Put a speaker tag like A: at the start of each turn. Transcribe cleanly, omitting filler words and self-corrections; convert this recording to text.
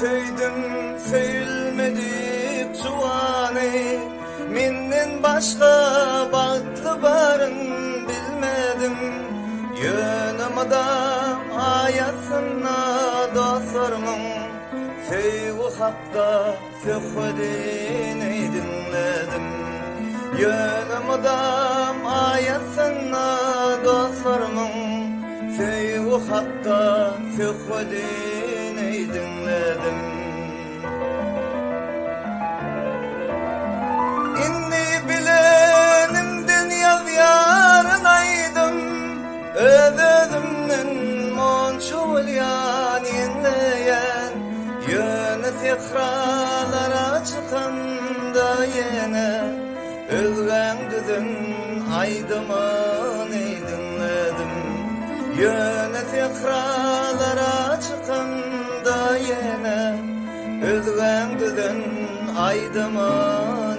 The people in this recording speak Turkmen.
A: söýdüm söýülmedik juwany, Menden başga bagtly baryn bilmedim. Ýöne mydam aýasynda dostlarymyň Söýgi hakda söhbedini diňledim. Ýöne mydam aýasynda dostlarymyň Söýgi hakda söhbedini diňledim. Indi bilenimden ýazýaryn aýdym, Öz-özümden monça bolýan ýeňleýän. Ýöne sähralara çykamda ýene, Özgäň düzen aýdymyny diňledim. Ýöne sähralara çykamda ýene, Özgäň düzen aýdymyny.